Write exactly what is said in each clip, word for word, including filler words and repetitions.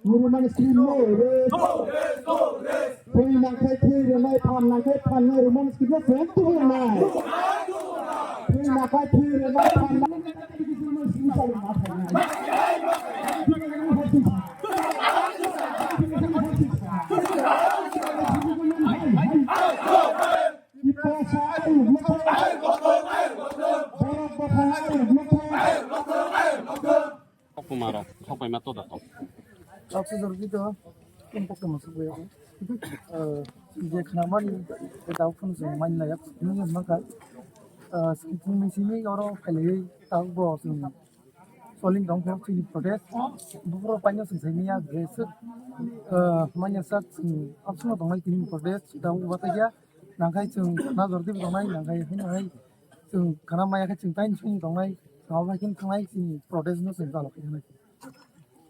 Guru Mani Sri Moro. Thwi nangkhai thwi rwnai, phan nangkhai phan nai, Roman script no seng tubu nai. Thwi nangkhai thwi rwnai, phan nai. Tiprasa ayuk nukhung. Borok Bothang ayuk nukhung. Kokuma rok, sokpai ma toda tong. Tok se jorbi to, kum kokuma sokpai ako. Eh, je khana mani, e tau phun se mani na yak, nung yak maka. Eh, sing phung ni simi oro khailai tau bo sing soling tong kho chini protest. Bufro paino sing sai niya, je sik, eh, manya sak sing absung tong nai chini protest, tau uwa ta ya. Nangkhai chwng khana jordi bo tongnai, nangkhai haino hai chwng khana maya khe chwng taini song tongnai, sabo hai khe thangnai chini protest no chwng chalo khe nai.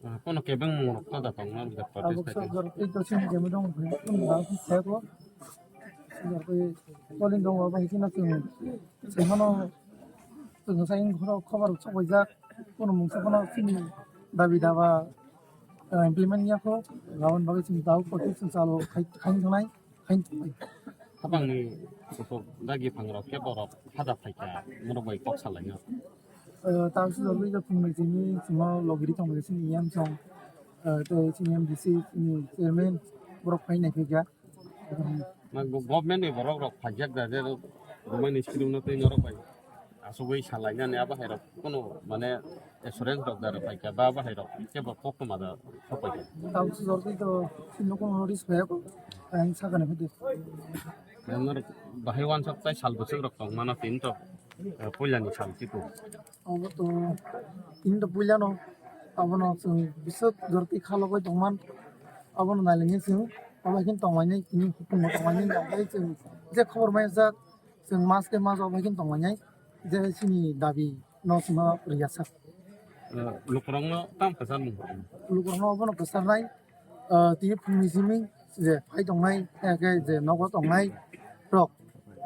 Ah, kono kebeng mung rok to da tongma da protest. Abo khai sok jor tei to chini jemi dong phai, chwng ba khe khe ko. Jor tei polling dong ba hai khe no chwng, chwng mano chwng sai khoro khobar sok bai jak, kono mungsa kono chini dabi daba, ah, implement ya ko, labon bagwi chwng tau protest chwng chalo khai, khai thangnai. Habangni kuchuk dagi phangrok khe borok haja phaikha, borok bai kok salaino. Eh, tang sijorwi je phungnwi chini chwngno logiri tongmani chini E M song, eh, tei chini M D C, chini chairman, borok phai naiphaikha. Ma go-, government ni borok rok phaijak da je romani script no tei norok bai. Asugwi salainani abo hai rok kono mane assurance rok da rok paikha ba abo hai rok kebo koktwma da rok paikha. Tamo se jordi to sino kono notice phaiyako, ang sakani hwdi. Nang bahai wansok tai sal bwswk rok tong mano tin to, eh, puilani sal tipo. Obo to tin to puilano, abono chwng bwswk jordi khalogwi tongman, abono nailangwi chwng, obo hai khe tongmani tini hukumo tongmani, obo hai chwng je khobor maya jak, Chwng mas tei mas obo hai khe tonglainai, je chini dabi no chwngno rwya sak. Eh, lukurokno tamo kwcharmung? Lukurokno obono kwcharnai, eh, tini phungni simi je phai tongnai, hakhe je nogo tongnai rok,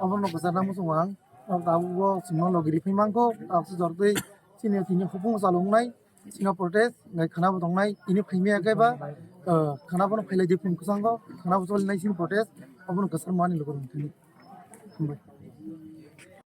obono kwcharna muchungo ang. Nok tabukbo chwngno logi riphaimangkho, tabukhe jortwi chini tini hopung chalo wngnai. Chini protest, hwnkhe khwnabo tongnai, tini phaimaya khe ba, Ah, khana bono phailai di phung kwchango, khana bo choli nai sini protest, abono kwchar mani logo rong thani. Hambai.